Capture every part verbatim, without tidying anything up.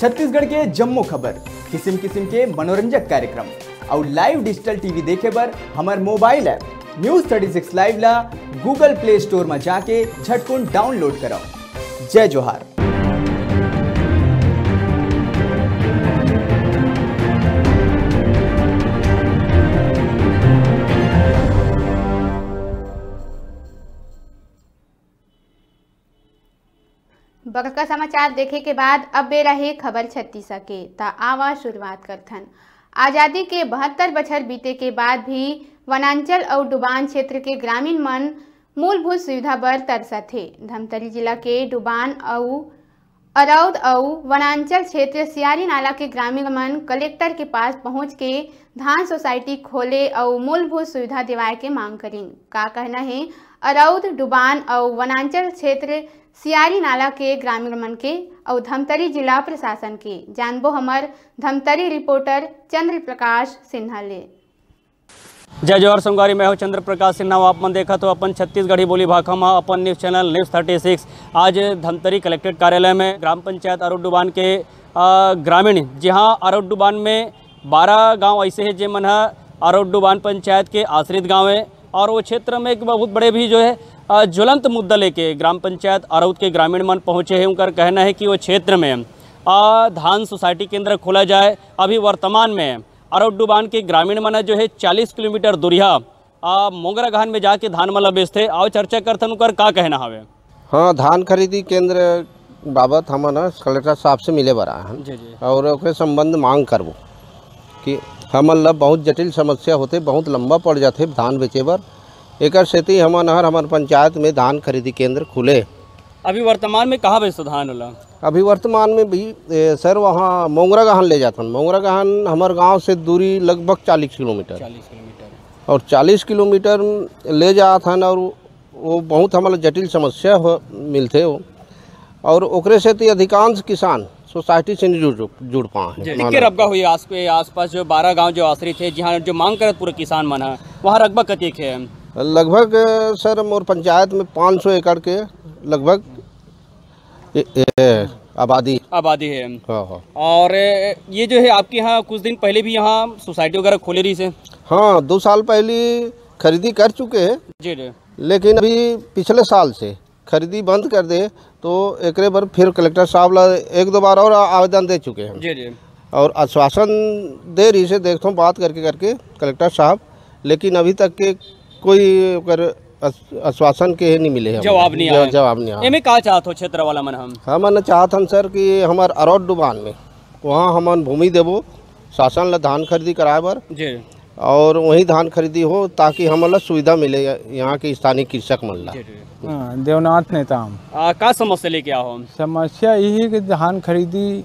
छत्तीसगढ़ के जम्मो खबर, किसिम किसिम के मनोरंजक कार्यक्रम अउ live digital T V देखे बर हमर mobile app News thirty six Live ला Google Play Store म जाके झटकुन download करव। जय जोहार। बड़का समाचार देखे के बाद अब बेरा हे खबर छत्तीसा के, त आवा शुरुआत करथन। आजादी के बहत्तर बछर बीते के बाद भी वनांचल अउ डुबान क्षेत्र के ग्रामीण मन मूलभूत सुविधा बर तरसत हे। धमतरी जिला के डुबान अउ अरौद अउ वनांचल क्षेत्र सियारी नाला के ग्रामीण मन कलेक्टर के पास पहुंच के धान सोसाइटी खोले अउ मूलभूत सुविधा दिवाए के मांग करिन। का कहना हे अरौद, डुबान अउ वनांचल क्षेत्र सियारी नाला के ग्रामीण मन के अउ धमतरी जिला प्रशासन के, जानबो हमर धमतरी रिपोर्टर चंद्र प्रकाश सिन्हा ले। जय जोहार संगवारी, मैं हूं चंद्र प्रकाश सिन्हा। आप मन देखत हो अपन छत्तीसगढ़ी बोली भाखा मा अपन news channel news thirty six. आज धमतरी कलेक्ट्रेट कार्यालय में ग्राम पंचायत अरौद डुबान के, अ, ग्रामीण, जी हाँ, अरौद डुबान में बारह गांव ऐसे हैं, जे मन ह अरौद डुबान पंचायत के आश्रित गांव है और वो क्षेत्र में एक बहुत बड़े भी जो है, अ, ज्वलंत मुद्दा लेके ग्राम पंचायत अरौद के ग्रामीण मन पहुंचे हैं। उनकर कहना है कि वो क्षेत्र में, अ, धान सोसाइटी केंद्र खोला जाए। अभी वर्तमान में अरौद डुबान के ग्रामीण मन ह जो है चालीस किलोमीटर दूरिहा, अ, मोंगरा गहन में जाके धान मन ल बेचथे। आओ चर्चा करथन उनकर का कहना हवे। हाँ, धान खरीदी केंद्र बाबत हमन ह कलेक्टर साहब से मिले बर आए हन जी, जी। और ओकरे संबंध मांग करबो कि हमन ल बहुत जटिल समस्या होथे, बहुत लंबा पड़ जाथे धान बेचे बर। एकर सेती हमन हर हमर पंचायत में धान खरीदी केंद्र खुले। अभी वर्तमान में कहाँ बेचथो धान ओला? अभी वर्तमान में भी, ए, सर, वहाँ मोंगरा गहन ले जाथन। मोंगरा गहन हमर गांव से दूरी लगभग चालीस किलोमीटर। चालीस किलोमीटर। और चालीस किलोमीटर ले जात हन और वो बहुत हमन ल जटिल समस्या हो, मिलथे वो। और ओकरे सेती अधिकांश किसान सोसाइटी से नहीं जुड़, जुड़ पाए हैं। जी, मान के लो। रबगा हुई आस पे, आसपास जो बारह गांव जो आश्रित है, जहाँ जो मांग करत पूरे किसान मन है, वहाँ रकबा कतेक है? लगभग, सर, मोर पंचायत में पाँच सौ एकड़ के लगभग ए, ए, आबादी। आबादी है। हाँ, हाँ। और, ए, ये जो है आपके यहाँ कुछ दिन पहले भी यहाँ सोसाइटी वगैरह खोले रही से? हाँ, दो साल पहले खरीदी कर चुके हैं। जी, जी। लेकिन अभी पिछले साल से खरीदी बंद कर दे, तो एकरे बर फिर कलेक्टर साहब ला एक दो बार और आवेदन दे चुके हैं। जी, जी। और आश्वासन दे रही से, देखता हूँ बात करके, करके कलेक्टर साहब, लेकिन अभी तक के कोई ओकर आस-, आश्वासन के नहीं मिले हमन। जवाब नहीं जवा-, आए। जवाब नहीं आए। एमे का चाहत हो क्षेत्र वाला मन हम? हमन चाहत हन सर कि हमर अरौद डुबान में वहाँ हमन भूमि देबो शासन ला धान खरीदी कराए बर। जी। और वहीं धान खरीदी हो ताकि हमन ला सुविधा मिले यहाँ के स्थानीय कृषक मन ला। जी, जी। हाँ, देवनाथ नेताम। आ, का समस्या लेके आओ हम? समस्या यही कि धान खरीदी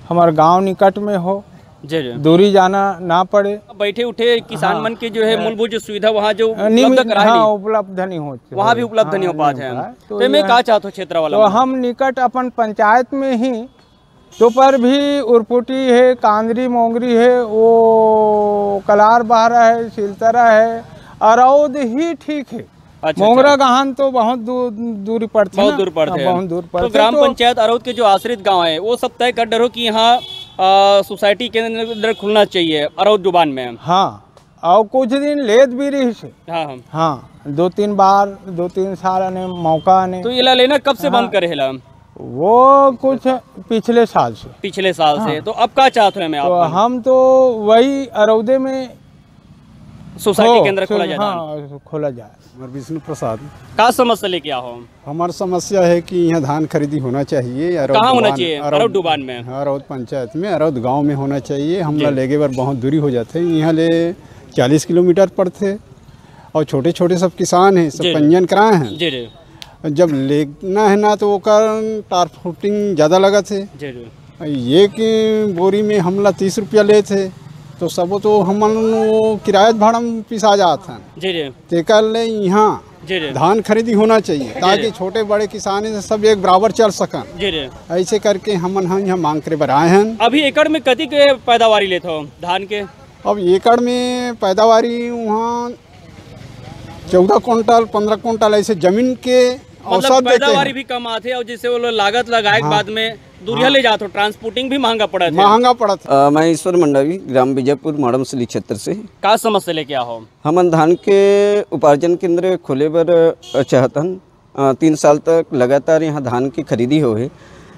हमर गांव निकट में हो, जी, जी। दूरी जाना ना पड़े। बैठे उठे किसान हाँ। मन के जो है हाँ। मूलभूत जो सुविधा वहाँ जो अ, नहीं उपलब्ध मिल-, करा हाँ, नहीं। उपलब्ध नहीं होते। वहाँ भी उपलब्ध नहीं हो हाँ, पाते नहीं हैं। होता है। तो तो मैं ये कहा चाहता हूँ क्षेत्र वाला तो मन। हम निकट अपन पंचायत में ही तो पर भी उरपुटी है, कांदरी मोंगरी है, वो कलार बहरा है, सिलतरा है, अरौद ही ठीक है। अच्छा, मोंगरा अच्छा। गहन तो बहुत दू-, दूरी पड़थे बहुत ना। दूर पड़थे। हाँ, बहुत दूर तो पड़थे। ग्राम तो पंचायत अरौद के जो आश्रित गांव है, वो सब तय कर डरो कि यहाँ, आ, सोसाइटी के अंदर खुलना चाहिए अरौद डुबान में। हाँ, और कुछ दिन लेत भी रही से। हाँ, हाँ। हाँ, दो तीन बार, दो तीन साल ने मौका ने। तो इला लेना कब से हाँ। बंद करे हला? वो कुछ पिछले साल से। पिछले साल से। हाँ। तो अब का चाहत हो मैं तो आप? हम तो वही अरौदे में सोसाइटी हो, के अंदर खोला सो-, जाए धान। हाँ, खोला जाए। हमार विष्णु प्रसाद। का समस्या लेके आओ? हमार समस्या है कि यहाँ धान खरीदी होना चाहिए, अरौद कहाँ होना डुबान, चाहिए? अरौद अरौद डुबान में? हाँ, अरौद पंचायत में, अरौद गांव में होना चाहिए। हमला जी। लेगे बर बहुत दूरी हो जाथे। यहाँ ले चालीस किलोमीटर पड़थे और छोटे-छोटे सब किसान हैं, सब जी, जी। पंजीयन कराए हैं। जी, जी। जब लेना है ना, तो ओकर ट्रांसपोर्टिंग ज़्यादा लगत है। जी, जी। एक बोरी में हमला तीस रुपया लेत है, तो सबो तो हमन वो किराया भाड़ा में पिसा जात हन। जी, जी। तेकर ले यहाँ जी, जी। धान खरीदी होना चाहिए, जी, ताकि जी। छोटे बड़े किसान हैं, सब एक बराबर चल सकन। जी, जी। ऐसे करके हमन हम यहाँ मांग करे बर आए हैं। अभी एकड़ में कति के पैदावारी लेत हो धान के? अब एकड़ में पैदावारी वहाँ चौदह कुंटल, पन्द्रह कुंटल ऐसे जमीन के मतलब औसत देते पैदावारी हैं। भी कम आथे और जैसे वो लोग लागत लगाए के हाँ। बाद में दूरिया हाँ। ले जात हो, ट्रांसपोर्टिंग भी महंगा पड़त हे। महंगा पड़त हे। अ, मैं ईश्वर मंडावी, ग्राम विजयपुर, माड़मसली क्षेत्र से। का समस्या लेके आहो? हमन धान के उपार्जन केंद्र खोले बर, अ, चाहत हन। अ, तीन साल तक लगातार यहाँ धान की खरीदी होहे।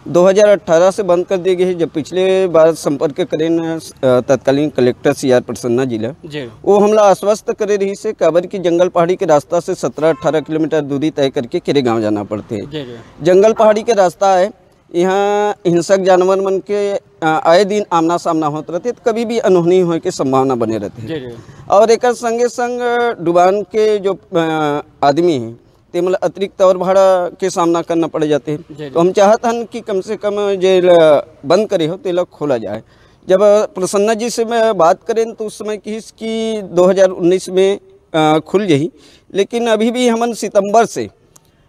दो हज़ार अठारह से बंद कर दिए गए हे। जब पिछले बार संपर्क करेन, अ, तत्कालीन कलेक्टर सी आर प्रसन्ना जी ला, जी। वो हमला आश्वस्त करे रहिस हे, काबर कि जंगल पहाड़ी के रास्ता से सत्रह अठारह किलोमीटर दूरी तय करके केरे गांव जाना पड़थे। जी, जी। जंगल पहाड़ी के रास्ता हे, यहाँ हिंसक जानवर मन के, अ, आए दिन आमना सामना होत रहिथे, तो कभी भी अनहोनी होए के संभावना बने रहिथे। जी, जी। और एकर संगे संग डुबान के जो, अ, आदमी हे, तेमन ल अतिरिक्त और भाड़ा के सामना करना पड़ जाथे। जी, जी। तो हम चाहत हन कि कम से कम जे ल बंद करे हो, तेला खोला जाए। जब प्रसन्ना जी से मैं बात करेन, तो उस समय किहिस कि दो हज़ार उन्नीस में, अ, खुल जही, लेकिन अभी भी हमन सितंबर से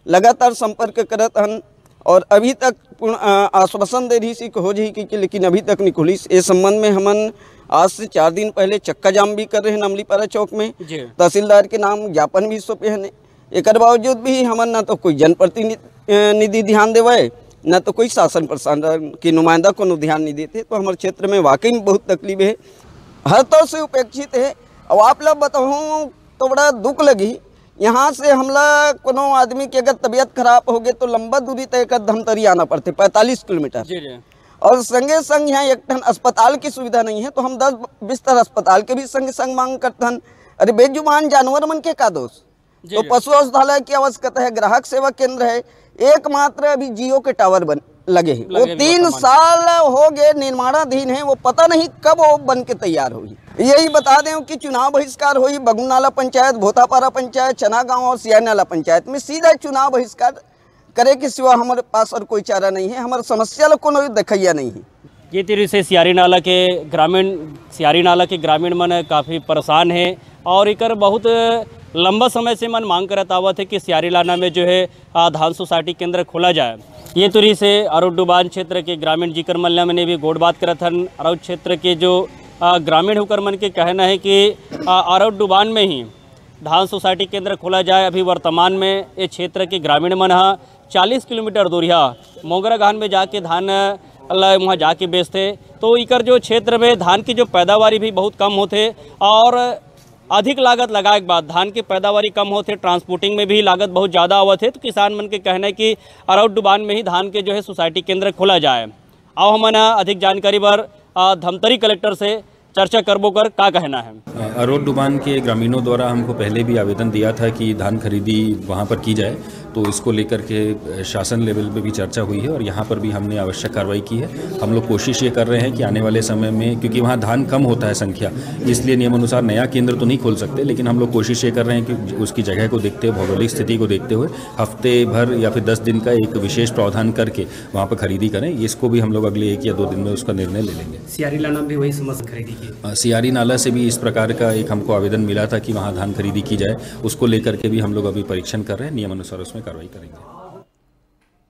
लगातार संपर्क करत हन और अभी तक पूर्ण, अ, आश्वासन दे रहिस कि हो जही कि, कि, लेकिन अभी तक नहीं खुलिस। ए संबंध में हमन आज से चार दिन पहले चक्का जाम भी कर रहे हैं अमलीपारा चौक में। जी। तहसीलदार के नाम ज्ञापन भी सौंपे हन। एकर बावजूद भी हमन ना तो कोई जनप्रतिनिधि, अ, निधि ध्यान देवय, ना तो कोई शासन प्रशासन के नुमाइंदा कोनो ध्यान नहीं देथे। तो हमर क्षेत्र में वाकई में बहुत तकलीफ है, हर तौर से उपेक्षित है। अब आप ला बताऊं तो बड़ा दुख लगी, यहाँ से हमला कोनो आदमी के अगर तबीयत खराब हो गए तो लंबा दूरी तय कर धमतरी आना पड़ते, पैंतालीस किलोमीटर। जी, जी। और संगे संग यहाँ एक ठन अस्पताल की सुविधा नहीं है, तो हम दस बिस्तर अस्पताल के भी संगे संग मांग करथन। अरे, बेजुबान जानवर मन के का दोष? जी, तो जी। पशु औषधालय की आवश्यकता है, ग्राहक सेवा केंद्र है, एकमात्र अभी जियो के टावर बन लगे हैं। वो लगे भी तीन वर्तमान। साल हो गए, निर्माणाधीन है, वो पता नहीं कब वो बन के तैयार होगी। यही बता दें कि चुनाव बहिष्कार होई, बगुनाला पंचायत, भोतापारा पंचायत, चना गांव और सियानाला पंचायत में सीधा चुनाव बहिष्कार करे के सिवा हमारे पास और कोई चारा नहीं है। हमारे समस्या ला कोनो देखैया नहीं है। ये तीर से सियारी नाला के ग्रामीण, सियारी नाला के ग्रामीण मन काफ़ी परेशान हे और एकर बहुत लंबा समय से मन मांग करत आवत हे कि सियारी नाला में जो है, आ, धान सोसाइटी केंद्र खोला जाए। ये तीर से अरौद डुबान क्षेत्र के ग्रामीण जिकर मल्ला मन भी गोठ बात करत हन। अरौद क्षेत्र के जो, आ, ग्रामीण उकर मन के कहना है कि, आ, अरौद डुबान में ही धान सोसाइटी केंद्र खोला जाए। अभी वर्तमान में ये क्षेत्र के ग्रामीण मन ह चालीस किलोमीटर दूरिहा मोंगराघान में जाके धान ल वहाँ जाके बेचथे। तो इकर जो क्षेत्र में धान की जो पैदावारी भी बहुत कम होथे और अधिक लागत लगाए के बाद धान की पैदावारी कम होथे, ट्रांसपोर्टिंग में भी लागत बहुत ज़्यादा आवत हे। तो किसान मन के कहना है कि अरौद डुबान में ही धान के जो है सोसाइटी केंद्र खोला जाए। आओ हमन अधिक जानकारी बर, अ, धमतरी कलेक्टर से चर्चा करबो कर का कहना है। अ, अरौद डुबान के ग्रामीणों द्वारा हमको पहले भी आवेदन दिया था कि धान खरीदी वहाँ पर की जाए, तो इसको लेकर के, अ, शासन लेवल पे भी चर्चा हुई है और यहाँ पर भी हमने आवश्यक कार्रवाई की है। हम लोग कोशिश ये कर रहे हैं कि आने वाले समय में, क्योंकि वहाँ धान कम होता है संख्या, इसलिए नियमानुसार नया केंद्र तो नहीं खोल सकते, लेकिन हम लोग कोशिश ये कर रहे हैं कि उसकी जगह को देखते हुए, भौगोलिक स्थिति को देखते हुए हफ्ते भर या फिर दस दिन का एक विशेष प्रावधान करके वहाँ पर खरीदी करें। इसको भी हम लोग अगले एक या दो दिन में उसका निर्णय ले लेंगे। सियारी नाला भी वही समस्या खरीदी की। अ, सियारी नाला से भी इस प्रकार का एक हमको आवेदन मिला था कि वहाँ धान खरीदी की जाए, उसको लेकर के भी हम लोग अभी परीक्षण कर रहे हैं, नियमानुसार उसमें कार्रवाई करेंगे।